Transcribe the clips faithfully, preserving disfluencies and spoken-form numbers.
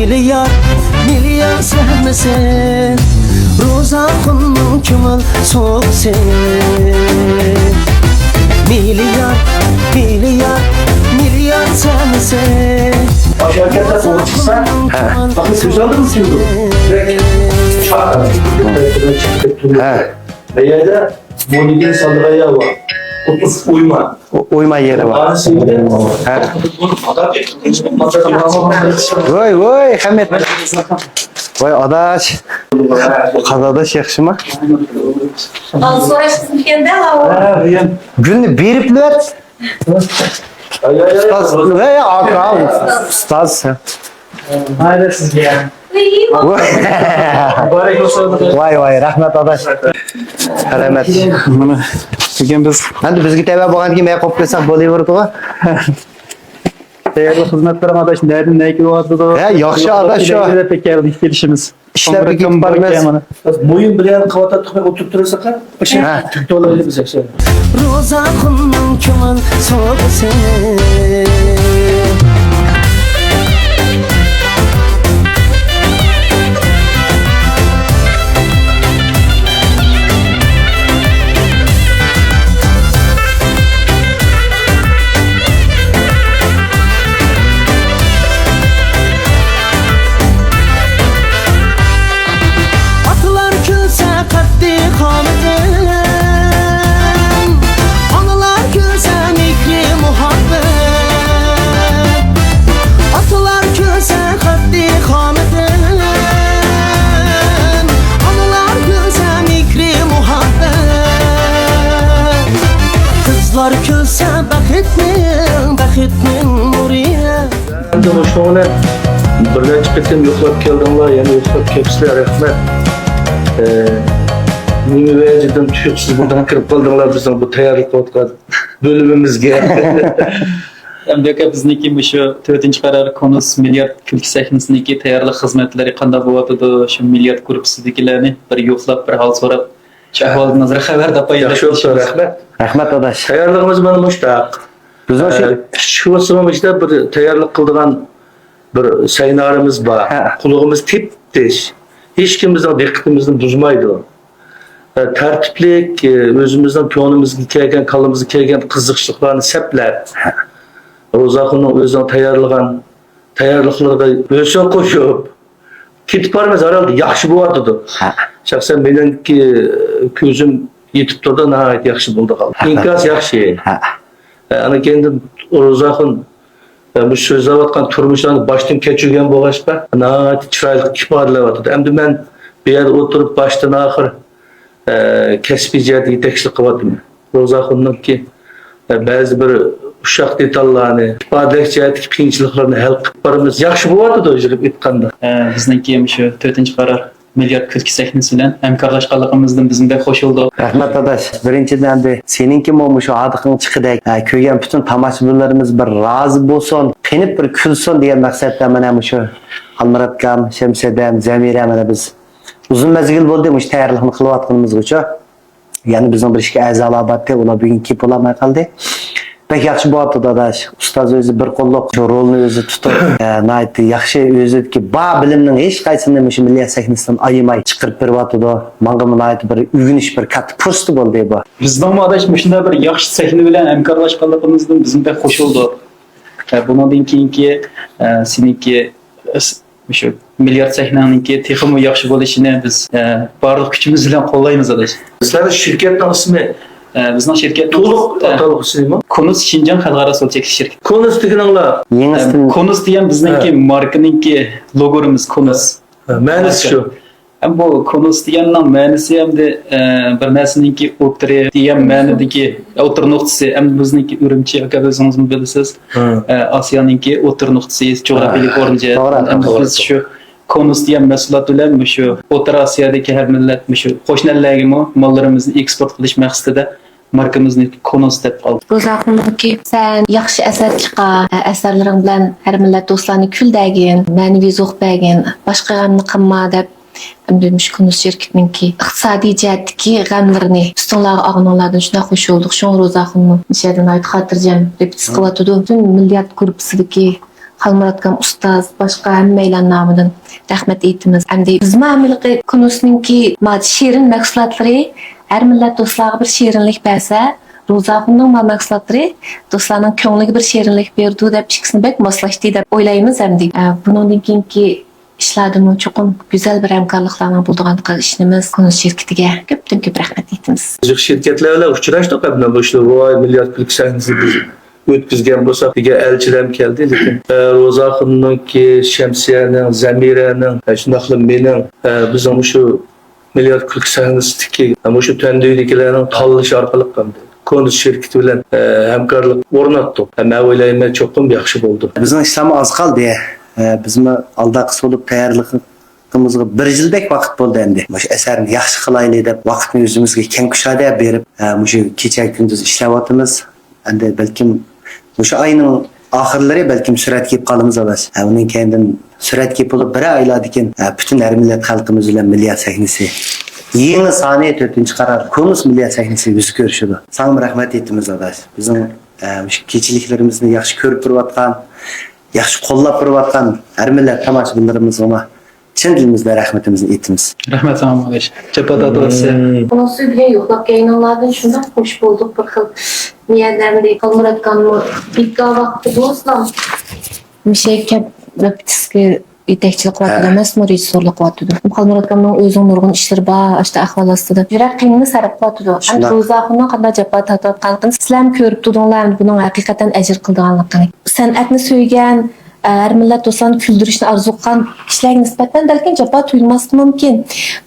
مىليارد، مىليارد سەھنىسى، روزاخۇننىڭ كۆڭۈل سوۋغىسى. مىليارد، مىليارد، مىليارد سەھنىسى. ئاشۇ ھەرىكەتلەر توغرا چىقسا، ھە. باقىڭ، كۆز ئالدىمىز كېلىدۇ. ھە. بۇ يەردە مونىگىن سالغايا بار. ئوتتۇز ئويما. ئويما يېرى بار. ھە. ۋاي، ۋاي، خەمەت. ۋاي، ئاداش. قازاداش ياخشىما؟ ئال سوراش قىزىكەندە، ھاۋا. گۈلنى بېرىپ بەر. ئۇستاز، ۋاي، ئاكا، ئۇستاز. مايدا سىزگە. ۋاي، ۋاي، رەھمەت، ئاداش. سالامەت. مانا، بۈگۈن بىز ئەمدى بىزگە تەۋە بولغاندىن كېيىن مەن قوپۇپ كەتسەك بولۇۋېرىدىغۇ. تەييارلىق خىزمەتلىرىڭ، ئاداش، نەدىن نەگە كېلىۋاتىدۇ؟ ھە، ياخشى، ئاداش، شۇ. كېلىشىمىز. ئىشلەپ كېتىپ بارىمىز. مۇيۇم بىلەن قاۋاتا تۇخۇمى ئولتۇرۇپ تۇرساق، ھە. تۈگىتىۋالايلى بىز ياخشى. روزاخۇننىڭ كۆڭۈل سوۋغىسى. ئاتىلار كۈلسە قەتئىي قامىتىم، ئانىلار كۈلسە مېھرى مۇھەببەت. ئاتىلار كۈلسە قەتئىي قامىتىم، ئانىلار كۈلسە مېھرى مۇھەببەت. قىزلار كۈلسە بەختنىڭ، بەختنىڭ نۇرى. ئەمدى مۇشۇنىڭ بىلەن بىر نەچچە قېتىم يوقلاپ كەلدىڭلار، يەنە يوقلاپ كەپسىلەر، رەھمەت. ئە، نېمە ۋەجىدىن تۇيۇقسىز بۇنداق كىرىپ قالدىڭلار بىزنىڭ بۇ تەييارلىق قىلىۋاتقان بۆلۈمىمىزگە؟ ئەمدى ئاكا، بىزنىڭكى مۇشۇ تۆتىنچى قارار كونۇس مىليارد كۈلكە سەھنىسىنىڭكى تەييارلىق خىزمەتلىرى قانداق بولۇۋاتىدۇ؟ شۇ مىليارد گۇرۇپپىسىدىكىلەرنى بىر يوقلاپ، بىر ھال سوراپ، شۇ ئەھۋالدىن ھازىر خەۋەر تاپايلى. ياخشى بوپتۇ، رەھمەت. رەھمەت، ئاداش. تەييارلىقىمىز مانا مۇشۇنداق. بىزنىڭ شۇ ئە، كىچىك بولسىمۇ ئىشتا بىر تەييارلىق قىلىدىغان بىر سەينارىمىز بار. ھە. قۇلىقىمىز تىپتىش. ھېچكىم بىزنىڭ دىققىتىمىزنى بۇزمايدۇ. ئە، تەرتىپلىك، ئە، ئۆزىمىزنىڭ كۆڭلىمىزگە كەلگەن، كاللىمىزغا كەلگەن قىزىقچىلىقلارنى سەپلەپ، ھە. روزاخۇننىڭ ئۆزىنىڭ تەييارلىغان تەييارلىقلىرىغا ھۆسن قوشۇپ، كېتىپ بارىمىز، ھەر ھالدا ياخشى بولۇۋاتىدۇ. ھە. شەخسەن مېنىڭكى كۆزۈم يېتىپ تۇرىدۇ، ناھايىتى ياخشى بولدى قالدى. ھە. ئىنكاس ياخشى. ھە. ئاندىن كېيىن روزاخۇن، مۇشۇ سۆزلەۋاتقان تۇرمۇشلارنى باشتىن كەچۈرگەن بولغاچقا، ناھايىتى چىرايلىق ئىپادىلەۋاتىدۇ. ئەمدى مەن بۇ يەردە ئولتۇرۇپ باشتىن ئاخىر ئە، كەسپىي جەھەتتە يېتەكچىلىك قىلىۋاتىمەن. روزاخۇننىڭكى، ئە، بەزى بىر ئۇششاق دېتاللارنى، ئىپادىلەش جەھەتتىكى قىيىنچىلىقلارنى ھەل قىلىپ بارىمىز. ياخشى بولۇۋاتىدۇ، يىغىپ ئېيتقاندا. ئە، بىزنىڭكى مۇشۇ تۆتىنچى قارار مىليارد كۈلكە سەھنىسى بىلەن ھەمكارلاشقانلىقىمىزدىن بىزمۇ بەك خۇش بولدۇق. رەھمەت، ئاداش. بىرىنچىدىن، ئەمدى سېنىڭكىمۇ مۇشۇ ھاردۇقۇڭ چىققۇدەك، ئە، كۆرگەن پۈتۈن تاماشىبىنلىرىمىز بىر رازى بولسۇن، قېنىپ بىر كۈلسۇن دېگەن مەقسەتتە مانا مۇشۇ ئالمۇرات ئاكام، شەمسىدىن، زەمىرە، مانا بىز ئۇزۇن مەزگىل بولدى مۇشۇ تەييارلىقنى قىلىۋاتقىنىمىزغىچە. يەنە بىزنىڭ بىر ئىككى ئەزالار بارتى، ئۇلار بۈگۈن كېلىپ بولالماي قالدى. بەك ياخشى بولۇۋاتىدۇ، ئاداش. ئۇستاز ئۆزى بىر قوللۇق شۇ رولنى ئۆزى تۇتۇپ، ئە، ناھايىتى ياخشى، ئۆزىدىكى بار بىلىمنىڭ ھېچقايسىنى مۇشۇ مىللىيەت سەھنىسىدىن ئايىماي چىقىرىپ بېرىۋاتىدۇ. ماڭىمۇ ناھايىتى بىر ئۆگىنىش، بىر كاتتا پۇرسىتى بولدى بۇ. بىزنىڭمۇ، ئاداش، مۇشۇنداق بىر ياخشى سەھنە بىلەن ھەمكارلاشقانلىقىمىزدىن بىزمۇ بەك خۇش بولدۇق. ئە، بۇنىڭدىن كېيىنكى، ئە، سېنىڭكى، ئە، مۇشۇ مىليارد سەھنەڭنىڭكى تېخىمۇ ياخشى بولۇشىنى بىز، ئە، بارلىق كۈچىمىز بىلەن قوللايمىز، ئاداش. سىلەرنىڭ شىركەتنىڭ ئىسمى، ئە، بىزنىڭ شىركەت، تولۇق، ئە، ئاتالغۇسى نېمە؟ كونۇس شىنجاڭ خەلقئارا سودا چەكلىك شىركىتى. كونۇس دېگىنىڭلار؟ يېڭىسىدىن. ئە، كونۇس دېگەن بىزنىڭكى، ھە، ماركىنىڭكى لوگورىمىز، كونۇس. ھە، مەنىسى شۇ. ئەمما بۇ كونۇس دېگەننىڭ مەنىسى ئەمدى، ئە، بىر نەرسىنىڭكى ئوتتۇرا دېگەن مەنىدىكى ئوتتۇرا نۇقتىسى. ئەمدى بىزنىڭكى ئۈرۈمچى، ئاكا، ئۆزىڭىزمۇ بىلىسىز. ھە. ئە، ئاسىيانىڭكى ئوتتۇرا نۇقتىسى، جۇغراپىيەلىك ھە، ئورنى جەھەتتىن. توغرا، ئەمدى توغرا، بىز توغرا. شۇ كونۇس دېگەن مەھسۇلات بىلەن مۇشۇ ئوتتۇرا ئاسىيادىكى ھەر مىللەت، مۇشۇ قوشنا ئەللەرگىمۇ ماللىرىمىزنى ئېكسپورت قىلىش مەقسىتىدە ماركىمىزنى كونۇس دەپ ئالدۇق. روزاخۇننىڭكى سەن ياخشى ئەسەر چىقار، ئەسەرلىرىڭ بىلەن ھەر مىللەت دوستلارنى كۈلدۈرگىن، مەنىۋى زوق بەرگىن، باشقا غەمنى قىلما دەپ، ئەمدى مۇشۇ كونۇس شىركىتىنىڭكى ئىقتىسادىي جەھەتتىكى غەملىرىنى ئۈستۈڭلارغا ئالغىنىڭلاردىن شۇنداق خۇش بولدۇق. شۇڭا روزاخۇنمۇ مۇشۇ يەردە ناھايىتى خاتىرجەم رېپېتىتسىيە قىلىۋاتىدۇ. پۈتۈن مىللىيات گۇرۇپپىسىدىكى خالمۇرات ئاكام ئۇستاز، باشقا ھەممەيلەن نامىدىن رەھمەت ئېيتىمىز. ئەمدى بىزمۇ ھەممىلىقى كونۇسنىڭكى ما شېرىن مەھسۇلاتلىرى، ھەر مىللەت دوستلارغا بىر شېرىنلىك بەرسە، روزاخۇننىڭ ما مەھسۇلاتلىرى دوستلارنىڭ كۆڭلىگە بىر شېرىنلىك بېرىدۇ دەپ ئىككىسىنى بەك ماسلاشتى دەپ ئويلايمىز ئەمدى. ئە، بۇنىڭدىن كېيىنكى ئىشلاردىمۇ چوقۇم گۈزەل بىر ھەمكارلىقلارنىڭ بولىدىغانلىقىغا ئىشىنىمىز. كونۇس شىركىتىگە كۆپتىن كۆپ رەھمەت ئېيتىمىز. جىق شىركەتلەر بىلەن ئۇچراشتۇق، ھەم مۇشۇ روھىي مىللىيەت كۈلكە سەھنىسىنى بىز ئۆتكۈزگەن بولساق دېگەن ئەلچىلەر كەلدى، لېكىن، ئە، روزاخۇننىڭكى، شەمسىيەنىڭ، زەمىرەنىڭ، ئە، شۇنداقلا مېنىڭ، ئە، بىزنىڭ مۇشۇ مىللىيەت كۈلكە سەھنىسىدىكى، ئە، مۇشۇ تەندۈگىدىكىلەرنىڭ تاللىشى ئارقىلىق ھەمدە كونۇس شىركىتى بىلەن، ئە، ھەمكارلىق ئورناتتۇق. ھە، مەن ئويلايمەن، چوقۇم ياخشى بولىدۇ. بىزنىڭ ئىشلارمۇ ئاز قالدى. ئە، بىزمۇ ئالداققىسى بولۇپ تەييارلىقىمىزغا بىر يىلدەك ۋاقىت بولدى ئەمدى. مۇشۇ ئەسەرنى ياخشى قىلايلى دەپ ۋاقىتنى ئۆزىمىزگە كەڭ كۇشادە بېرىپ، ئە، مۇشۇ كېچە كۈندۈز ئىشلەۋاتىمىز. ئەمدى بەلكىم مۇشۇ ئاينىڭ ئاخىرلىرى بەلكىم سۈرەتكە كېلىپ قالىمىز، ئاداش. ھە، ئۇنىڭ كەينىدىن سۈرەتكە كېلىپ بولۇپ، بىرەر ئايلاردىن كېيىن، ھە، پۈتۈن ھەر مىللەت خەلقىمىز بىلەن مىللىيەت سەھنىسى، يېڭى سانى تۆتىنچى قارار، كونۇس مىللىيەت سەھنىسى يۈز كۆرۈشىدۇ. ساڭىمۇ رەھمەت ئېيتىمىز، ئاداش. بىزنىڭ، ھە، مۇشۇ كېچىلىكلىرىمىزنى ياخشى كۆرۈپ تۇرۇۋاتقان، ياخشى قوللاپ تۇرۇۋاتقان ھەر مىللەت تاماشىبىنلىرىمىزغىمۇ چىن دىلىمىزدىن رەھمىتىمىزنى ئېيتىمىز. رەھمەت ساڭا، ماڭغاچ. جاپا تارتىۋاتىسەن. بۇنىڭ ئۈستىگە يوقلاپ كەينىڭلاردىن شۇنداق خوش بولدۇق، بىر خىل نىيەتلەرنى قالمۇراتقانمۇ بىكا ۋاقتى بولسىلا. مۇشەگە كەپ رېپېتىتسكا يېتەكچىلىك قىلىۋاتىدۇ ھە. ئەمەسمۇ، رېژىسسورلۇق قىلىۋاتىدۇ. قالمۇراتكامنىڭ ئۆزىنىڭ نۇرغۇن ئىشلىرى بار، ئاشتا ئەھۋال ئاستىدا. يۈرەك قېنىنى سەرپ قىلىۋاتىدۇ. ئەمدى شۇنداق. روزاخۇننىڭ قانداق جاپا تارتىۋاتقانلىقىنى سىلەرمۇ كۆرۈپ تۇردۇڭلار، ئەمدى بۇنىڭ ھەقىقەتەن ئەجىر قىلىدىغانلىقىنى. سەنئەتنى سۆيگەن، ھەر مىللەت دوستلارنى كۈلدۈرۈشنى ئارزۇ قىلغان كىشىلەرگە نىسبەتەن بەلكىم جاپا تۇيۇلماسلىقى مۇمكىن.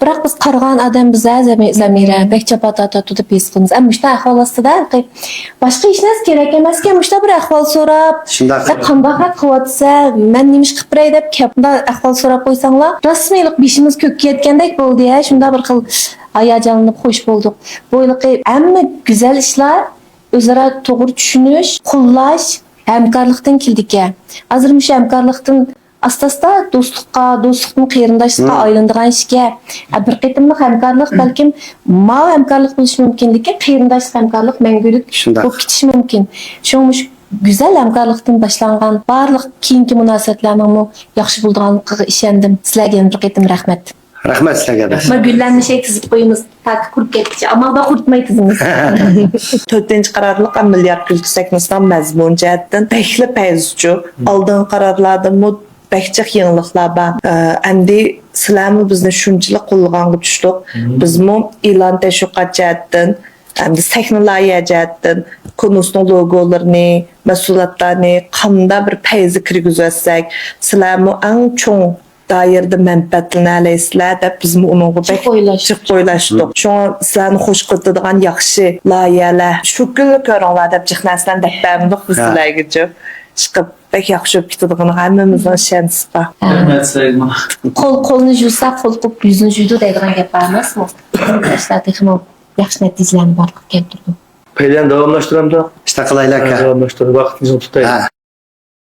بىراق بىز قارىغان ئادەم بىز، ھە، زەمى-، زەمىرە، بەك جاپا تارتىۋاتىدۇ دەپ ھېس قىلىمىز. ئەمما مۇشۇنداق ئەھۋال ئاستىدا، باشقا ھېچ نەرسە كېرەك ئەمەسكەن، مۇشۇنداق بىر ئەھۋال سوراپ، شۇنداق. ھە، قانداق ھەق قىلىۋاتىسەن، مەن نېمە ئىش قىلىپ بېرەي دەپ كەپ، مۇنداق ئەھۋال سوراپ قويساڭلار، راستمىلىق بېشىمىز كۆككە يەتكەندەك بولدى، ھە، شۇنداق بىر خىل ھاياجانلىنىپ خوش بولدۇق. بۇ ھېلىقى ھەممە گۈزەل ئىشلار ئۆزئارا توغرا چۈشىنىش، قوللاش، ھەمكارلىقتىن كېلىدىكەن. ھازىر مۇشۇ ھەمكارلىقتىن ئاستا-ئاستا دوستلۇققا، دوستلۇقتىن قېرىنداشلىققا مم. ئايلىنىدىغان ئىشكەن. ھە، بىر قېتىملىق ھەمكارلىق بەلكىم ماۋۇ ھەمكارلىق بولۇشى مۇمكىن، لېكىن قېرىنداشلىق ھەمكارلىق مەڭگۈلۈك شۇنداق. بولۇپ كېتىشى مۇمكىن. شۇڭا مۇشۇ گۈزەل ھەمكارلىقتىن باشلانغان بارلىق كېيىنكى مۇناسىۋەتلەرنىڭمۇ ياخشى بولىدىغانلىقىغا ئىشەندىم. سىلەرگە يەنە بىر قېتىم رەھمەت. رەھمەت سىلەرگە، ئاداش. ما گۈللەرنى شەي تىزىپ قويىمىز، تاكى قۇرۇپ كەتكۈچە. ئامال بار قۇرۇتماي تىزىمىز. تۆتىنچى قارارلىق مىللىيەت كۈلكە سەھنىسىنىڭ مەزمۇن جەھەتتىن بەكلا پەيزىچۇ. ئالدىنقى قارارلاردىنمۇ بەك جىق يېڭىلىقلار بار. ئە، ئەمدى سىلەرمۇ بىزنى شۇنچىلىك قوللىغانغا چۈشتۇق. بىزمۇ ئېلان تەشۋىقات جەھەتتىن، ئەمدى سەھنە لايىھە جەھەتتىن كونۇسنىڭ لوگولىرىنى، مەھسۇلاتلارنى قانداق بىر پەيزى كىرگۈزۈۋەتسەك، سىلەرمۇ ئەڭ چوڭ دائىرىدە مەنپەئەتلىنەلەيسىلەر دەپ بىزمۇ ئۇنىڭغا بەك جىق ئويلاشتۇق. جىق ئويلاشتۇق. شۇڭا سىلەرنى خوش قىلىدىغان ياخشى لايىھەلەر، شۇ كۈنلا كۆرۈڭلار دەپ جىق نەرسىلەرنى دەپ بەرمىدۇق بىز ھە. سىلەرگىچۇ. ئىشقىلىپ بەك ياخشى بولۇپ كېتىدىغىنىغا ھەممىمىزنىڭ ئىشەنچىسى بار. ھە. رەھمەت سىلەرگىمۇ. قول قولنى يۇسا، قول قوپ يۈزنى يۇيىدۇ دەيدىغان گەپ بار ئەمەسمۇ؟ ياشلار تېخىمۇ ياخشى نەتىجىلەرنى بارلىققا كەلتۈردى. پەيلەن داۋاملاشتۇرامدۇ؟ شۇنداق قىلايلى، ئاكا. داۋاملاشتۇرۇپ، ۋاقتىنى تۇتايلى. ھە.